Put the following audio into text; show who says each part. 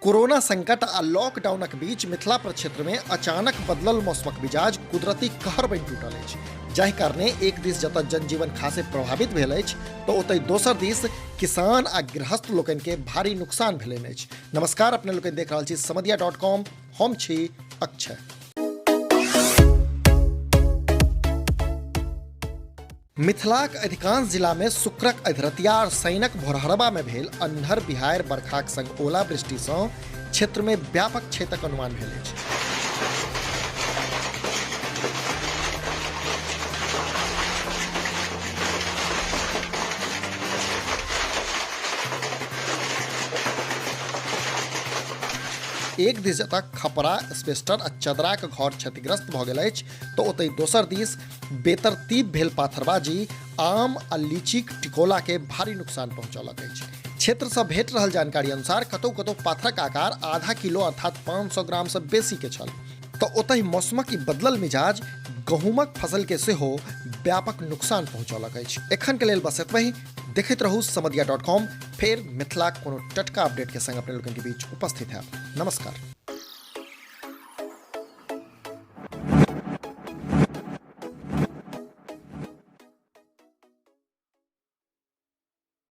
Speaker 1: Corona संकट आ लॉकडाउनक बीच मिथिला प्रक्षेत्रमे अचानक बदलल मौसमक मिजाज कुदरती कहर बनि टूटल अछि, जाहि कारणे एक दिस जतऽ जनजीवन खासे प्रभावित भेल अछि तऽ ओतहि दोसर दिस किसान आ गृहस्थ लोकनिके भारी नुकसान भेलनि अछि। नमस्कार, अपने लोकनि देख रहल छी समदिया डॉट कॉम, हम छी अक्षय। मिथिलाक अधिकांश जिलामे शुक्रक अधरतिया आओर शनिक भोरहरबामे भेल अन्हर बिहाड़ि बरखाक संग ओलावृष्टिसँ क्षेत्रमे व्यापक क्षतिक अनुमान भेल अछि। एक दिस जतऽ खपरा, एस्बेस्टर आ चदराक घर क्षतिग्रस्त भऽ गेल अछि तऽ ओतहि दोसर दिस बेतरतीब भेल पाथरबाजी आम आ लीचीक टिकोला के भारी नुकसान पहुंचौलक अछि। क्षेत्र सँ भेट रहल जानकारी अनुसार कतौ कतौ पाथरक आकार आधा किलो अर्थात 500 ग्राम सँ बेसी के छल। तऽ ओतहि मौसमक ई बदलल मिजाज गहूमक फसल के सेहो व्यापक नुकसान पहुंचौलक अछि। एखन के लेल बस एतबहि। देखैत रहू समदिया डॉट कॉम। फेर मिथिलाक कोनो टटका अपडेट के संग अपने लोकनि के बीच उपस्थित हैब। नमस्कार।